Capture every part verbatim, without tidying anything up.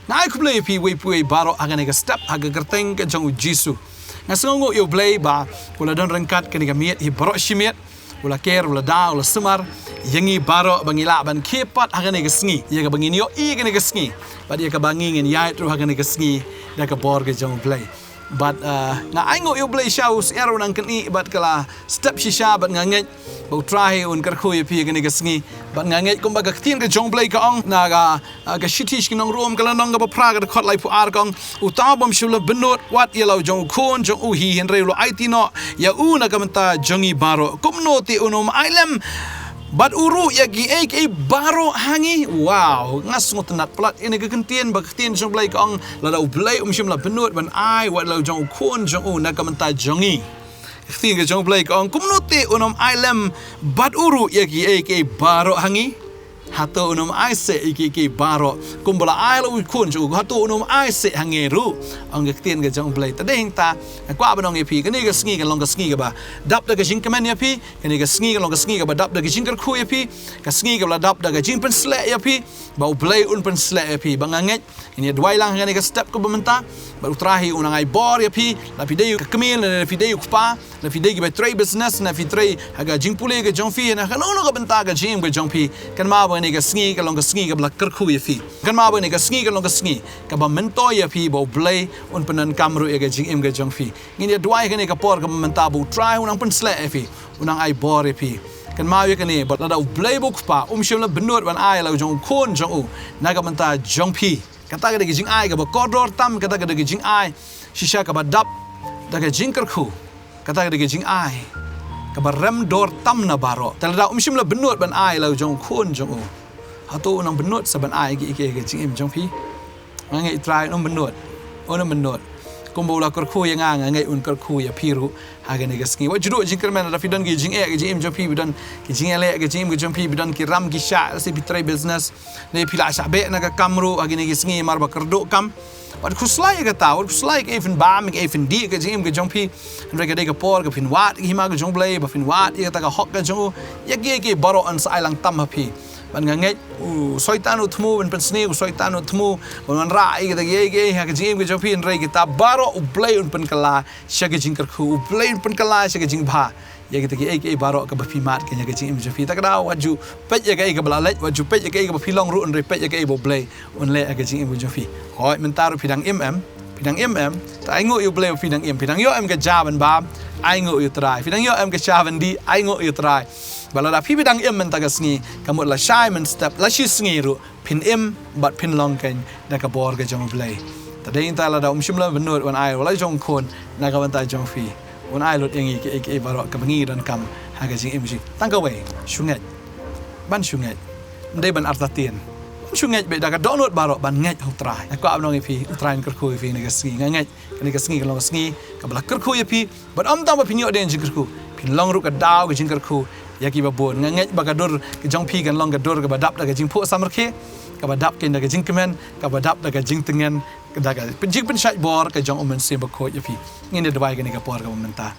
Nga ai khublei ïa phi uwei pa uwei baroh ha kane ka step ha ka kyrteng ka jong U Jisu. Nga sngewnguh ïa U Blei ba u la don ryngkat kane ka miet hi baroh shi miet. U la ker, u la da, u la sumar ïa ngi baroh ba ngi lah ban khie pat ha kane ka sngi, ïa kaba ngin ïohi kane ka sngi bad ïa kaba ngi ngin ïaid ruh ha kane ka sngi da ka bor ka jong U Blei. Bad, ah, nga ainguh ïa U Blei sha u syiar u nang kynnoh bad ka la step shisha bad nga ngeit ba U Trai un kyrkhu ïa phi kane ka sngi. Bad nga ngeit kumba ka ktien ka jong U Blei ka ong na ka, ah, ka shithi sha ki nong Rom ka lynnong kaba phra ka dkhot laiphew ar ka ong, uta u bym shym la bynnud wat ïa la u jong u khun jong u hi hynrei u la aiti noh ïa u na ka bynta jong ngi baroh. Kumno te un ym ailem bad u ruh ïa kiei kiei baroh ha ngi. Wow, nga sngewtynnat palat ïa kane ka ktien ba ka ktien jong U Blei ka ong lada U Blei um shym la bynnud ban ai wat la u jong u khun jong u na ka bynta jong ngi. Ka ktien ka jong U Blei ka ong kumno te un ym ailem bad u ruh ïa kiei kiei baroh ha ngi. Hato un ym ai seh ïa kiei kiei baroh kumba la ai la u khun jong u, hato un ym ai seh ha ngi ruh. Ong ka ktien ka jong U Blei. Te dei hangta nga kwah ban ong ïa phi kane ka sngi kan long ka sngi kaba dap da ka jingkmen ïa phi. Kane ka sngi kan long ka sngi kaba dap da ka jingkyrkhu ïa phi. Ka sngi kaba la dap da ka jingpynsleh ïa phi. Ba U Blei un pynsleh ïa phi ba nga ngeit ngin ïa duwai lang ha kane ka step kaba mynta. Bad U Trai hi un nang ai bor ïa phi, la phi dei ka kmie, la phi dei u kpa, la phi dei kiba trei business, la phi trei ha ka jingpule ka jong phi, na kano kano ka bynta ka jingim ka jong phi. Kynmaw ba kane ka sngi kan long ka sngi kaba la kyrkhu ïa phi. Kynmaw ba kane ka sngi kan long ka sngi kaba myntoi ïa phi ba U Blei un pyndonkam ruh ïa ka jingim ka jong phi. Ngin ïa duwai kane ka por kaba mynta ba U Trai un nang pynsleh ïa phi, un nang ai bor ïa phi. Kynmaw ïa kane bad lada U Blei ba u kpa um shym la bynnud ban ai la u jong u khun jong u na ka bynta jong phi. Kata ka dei ka jingai kaba kordor tam, kata ka dei ka jingai shisha kaba dap da ka jingkyrkhu. Kata ka dei ka jingai kaba rem dor tam na baroh. Te lada um shym la bynnud ban ai la u jong u khun jong u, hato u nang bynnud sa ban ai ïa ka jingim jong phi? Nga ngeit U Trai un ym bynnud, un ym bynnud. Kumba u la kyrkhu ïa nga, nga ngeit un kyrkhu ïa phi ruh ha kane ka sngi. Wat ju duh jingkyrmen, lada phi don ki jingeh ka jingim jong phi, phi don ki jingeh leh ka jingim ka jong phi, phi don ki ram ki shah, lehse phi trei business, ne phi la shah beh na ka kam ruh ha kine ki sngi namar ba kyrduh kam. Wat khuslai ïa kata, wat khuslai ïa kaei phin bam, ïa kaei phin dih ka jingim ka jong phi. Hynrei ka dei ka por kaba phin wad ïa ka hima ka jong U Blei, ba phin wad ïa kata ka hok ka jong u. Ïa kiei kiei baroh yn sa ai lang tam ha phi. Bad nga ngeit u Soitan u thmu ban pynsniew, u Soitan u thmu ban wanrah ïa kita kiei kiei ha ka jingim ka jong phi, hynrei kita baroh U Blei un pynkylla sha ka jingkyrkhu, U Blei un pynkylla sha ka jingbha. Ïa kita kiei kiei baroh kaba phi mad kane ha ka jingim jong phi. Ta ka daw wat ju peit ïa kaei kaba la leit, wat ju peit ïa kaei kaba phi long ruh, hynrei peit ïa kaei ba U Blei un leh ha ka jingim ka jong phi. Hooid, mynta ruh phi dang im em? Phi dang im em? Te ainguh ïa U Blei ba phi dang im. Phi dang ïoh em ka ja ban bam? Ainguh ïa U Trai. Phi dang ïoh em ka sha ban dih? Ainguh ïa U Trai. Bad lada phi, phi dang im mynta ka sngi, ka mut lashai mynstep, la shi sngi ruh phin im bad phin long keiñ da ka bor ka jong U Blei. Te dei hangta lada um shym la bynnud ban ai wat la u jong u khun na ka bynta jong phi, un ai lut ïa ngi kiei kiei baroh kaba ngi donkam ha ka jingim jong ngi. Tang kawei, shu ngeit. Ban shu ngeit. Ym dei ban artatien. Ban shu ngeit beit da ka dohnud baroh, ban ngeit ha U Trai. Nga kwah ban ong ïa phi, U Trai un kyrkhu ïa phi ha kane ka sngi. Nga ngeit kane ka sngi kan long ka sngi kaba la kyrkhu ïa phi. Bad ym tang ba phin ïoh da ka jingkyrkhu, phin long ruh ka daw ka jingkyrkhu ïa kiba bun. Nga ngeit ba ka dur ka jong phi kan long ka dur kaba dap da ka jingphuh samrkhie, kaba dap keiñ da ka jingkmen, kaba dap da ka jingtngen, da ka jingpynshait bor ka jong U Mynsiem Bakhuid ïa phi. Ngin ïa duwai kane ka por kaba mynta.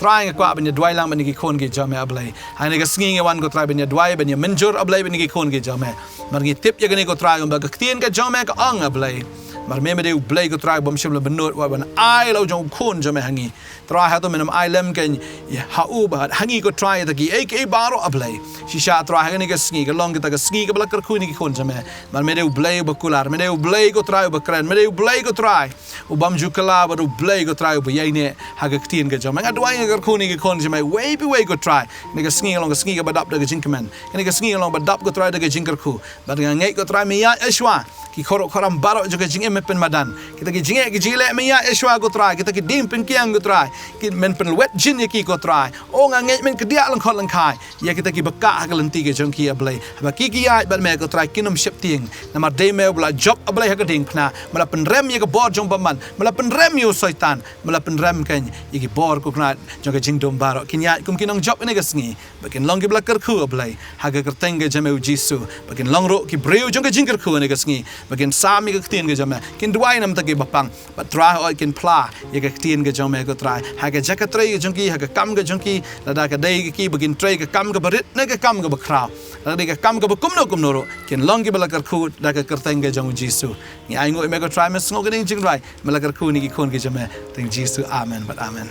Trai, nga kwah ban ïa duwai lang bad kine ki khun ki jong me, A Blei. Ha kane ka sngi ngi wan, ko Trai, ban ïa duwai, ban ïa mynjur, A Blei, bad kine ki khun ki jong me. Namar ngi tip ïa kane, ko Trai, kumba ka ktien ka jong me ka ong, A Blei. Namar me, me dei U Blei, ko Trai, bym shym la bynnud wat ban ai la u jong u khun jong me ha ngi. Trai, hato men ym ai lem keiñ ïa ha u bad ha ngi, ko Trai, ïa kita kiei kiei baroh, A Blei. Shisha, Trai, ha kane ka sngi ka long kita ka sngi kaba la kyrkhu ïa kine ki khun jong me. Namar me dei U Blei uba kular, me dei U Blei, ko Trai, uba kren, me dei U Blei, ko Trai, u bym ju kylla, bad U Blei, ko Trai, uba ïaineh ha ka ktien ka jong me. Nga duwai, nga kyrkhu ïa kine ki khun jong me uwei pa uwei, ko Trai. Kane ka sngi ka long ka sngi kaba dap da ka jingkmen. Kane ka sngi ka long ba dap, ko Trai, da ka jingkyrkhu. Bad nga ngeit, ko Trai, me ïaid shuwa. Ki khuram khuram baroh jong ka jingim me pynmadan. Kita ki jingeh ki jingleh me ïaid shuwa, ko Trai. Kita ki dieng pynkiang, ko Trai, ki men pynlwet jin ïa ki, ko Trai. O, nga ngeit men kdiah lyngkhot lyngkhai ïa kita kiba kah ha ka lynti ka jong ki, A Blei. Haba ki ki ïaid bad me, ko Trai, kin ym sheptieng. Namar dei me uba la jop, A Blei, ha ka diengphna. Me la pynrem ïa ka bor jong u bymman. Me la pynrem ïa u Soitan. Me la pynrem keiñ ïa ki bor, ko Trai, jong ka jingdum baroh. Kin ïaid kum ki nongjop ha kane ka sngi. Ba kin long kiba la kyrkhu, A Blei, ha ka kyrteng ka jong me, U Jisu. Ba kin long ruh ki briew jong ka jingkyrkhu ha kane ka sngi. Ba kin sam ïa ka ktien ka jong me. kin duwai namar ki bapang. Bad Trai, hooid, kin phla ïa ka ktien ka jong me, ko Trai, ha ka jaka trei ka jong ki, ha ka kam ka jong ki, lada ka dei ka ki ba kin trei ka kam kaba rit ne ka kam kaba khraw, lada dei ka kam kaba kumno kumno ruh, kin long kiba la kyrkhu da ka kyrteng ka jong u Jisu. Ngi ainguh ïa me, ko Trai, me sngew kane ka jingduwai me la kyrkhu na ki khun ki jong me. Tang Jisu, amen bad amen.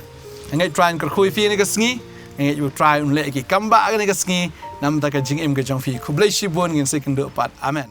Nga ngeit Trai un kyrkhu ïa phi kane ka sngi. Nga ngeit u Trai un leh ïa ki kam ba kane ka sngi namar ka jingim ka jong phi. Khublei shibun, ngin sa ïakynduh pat. Amen.